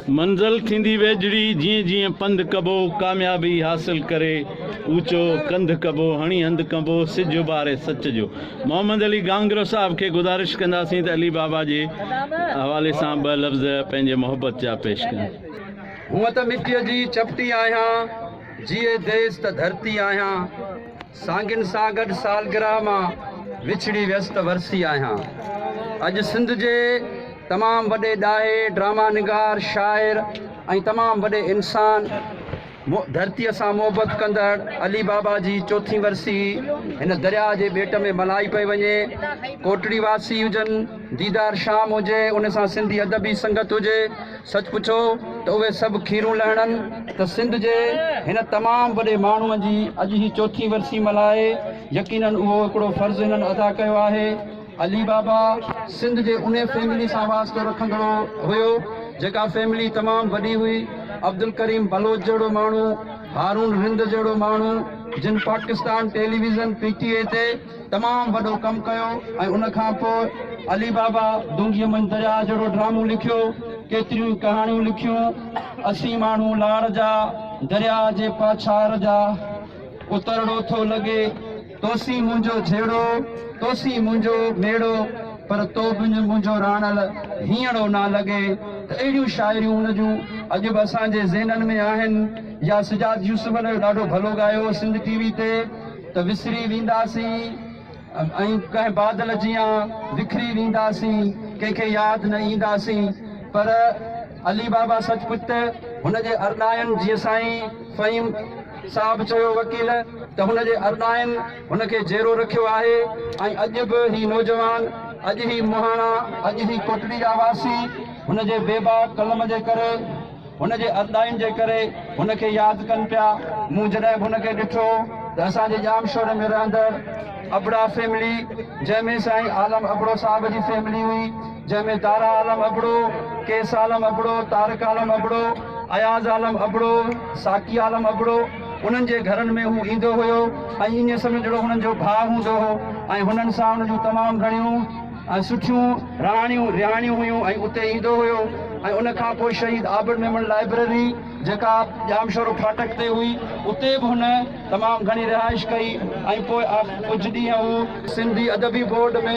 منزل ٿيندي ويجهڙي، جيئن جيئن پنڌ ڪبو، ڪاميابي حاصل ڪري، اوچو ڪنڌ ڪبو، هڻي هنڌ ڪبو، سج اڀاري سچ جو. محمد علي گانگرو صاحب کي گذارش ڪنداسين ته علي بابا جي حوالي سان ٻه لفظ پنهنجي محبت جا پيش ڪن. هونء ته مٽيء جي چپٽي آهيان، جيئي ديس ته ڌرتي آهيان. سانگين سان گڏ سالگرهه مان وڇڙي ويس ته ورسي آهيان. اڄ سنڌ جي تمام وڏي ڏاهي، ڊراما نگار، شاعر ۽ تمام وڏي انسان، ڌرتيء سان محبت ڪندڙ علي بابا جي چوٿين ورسي هن درياء جي ٻيٽ ۾ ملهائي پئي وڃي. ڪوٽڙي واسي هجن، ديدار شام هجي، ان سان سنڌي ادبي سنگت هجي، سچ پڇو ته اهي سڀ کيرون لهڻن ته سنڌ جي هن تمام وڏي ماڻهوء جي اڄ هي چوٿين ورسي ملهائي يقينن اهو هڪڙو فرض هنن ادا ڪيو آهي. علي بابا سنڌ جي انهي فيملي سان واسطو رکندڙ هيو جيڪا فيملي تمام وڏي هئي. عبدالڪريم بلوچ جهڙو ماڻهو، هارون رند جهڙو ماڻهو جن Pakistan television P T A تي تمام وڏو ڪم ڪيو ۽ ان کان پوء علي بابا دونگيء منجهه درياء جهڙو ڊرامو لکيو، ڪيتريون ئي ڪهاڻيون لکيون، اسين ماڻهو لاڙ جا، درياء جي پاڇار جا، اترڙو ٿو لڳي، توسين منهنجو جهيڙو، توسين منهنجو ميڙو، پر تو بن منهنجو راڻل هينئڙو نا لڳي ته اهڙيون شاعريون هن جون اڄ به اسان جي ذهنن ۾ آهن يا سجاد يوسف ان جو ڏاڍو ڀلو ڳايو سنڌ ٽي وي تي. ته وسري وينداسين ۽ ڪنهن بادل جيان وکري وينداسين، ڪنهن کي ياد نه اينداسين. پر علي بابا سچ پچ ته هن جي ارڏاين جيئن سائين فهيم صاحب چيو وڪيل ته هن جي ارڏاين هن کي جيئرو رکيو آهي ۽ اڄ به هي نوجوان، اڄ هي مهاڻا، اڄ هي ڪوٽڙي جا واسي هن جي بيباڪ قلم جي ڪري، هن جي ارڏاين جي ڪري هن کي ياد ڪن پيا. مون جڏهن به هن کي ڏٺو ته اسان جي ڄامشوري ۾ رهندڙ ابڙا فيملي جنهن ۾ سائين عالم ابڙو صاحب جي فيملي هئي جنهن ۾ دارا عالم ابڙو، قيس عالم ابڙو، طارق عالم ابڙو، اياز عالم ابڙو، ساقي عالم ابڙو انهن جي گهرن ۾ هو ايندو هيو ۽ ائين سمجهه جهڙو هنن جو ڀاء هوندو هو ۽ هنن سان هن جون تمام گهڻيون ۽ سٺيون رهاڻيون رهاڻيون هيون ۽ اتي ايندو هيو ۽ ان کان پوء شهيد عابد ميمڻ لائبريري جيڪا ڄامشورو ڦاٽڪ تي هئي اتي به هن تمام گهڻي رهائش ڪئي ۽ پوء ڪجهه ڏينهن هو سنڌي ادبي بورڊ ۾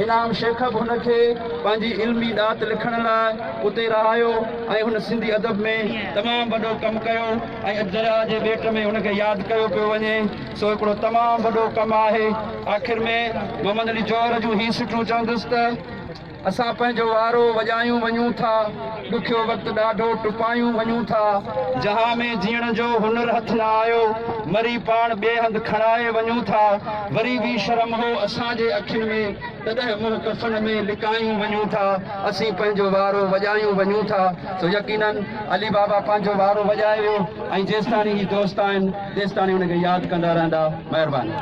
انعام شيخ به هن کي پنهنجي علمي ڏات لکڻ لاء اتي رهايو ۽ هن سنڌي ادب ۾ تمام وڏو ڪم ڪيو ۽ اڄ درياء جي ٻيٽ ۾ هن کي ياد ڪيو پيو وڃي. سو هڪڙو تمام وڏو ڪم آهي. آخر ۾ محمد علي جوهر جون هي سٽون چوندس ته، اسان پنهنجو وارو وڄايون وڃون ٿا، ڏکيو وقت ڏاڍو ٽپايون وڃون ٿا، جهان ۾ جيئڻ جو هنر هٿ نه آيو، مري پاڻ ٻئي هنڌ کڻائي وڃون ٿا، وري به شرم هو اسان جي اکين ۾، تڏهن منهن ڪفن ۾ لڪايون وڃون ٿا، اسين پنهنجو وارو وڄايون وڃون ٿا. سو يقيناً علي بابا پنهنجو وارو وڄائي ويو ۽ جيستاڻي هي دوست آهن، تيستاڻي ان کي ياد ڪندا رهندا. مهرباني.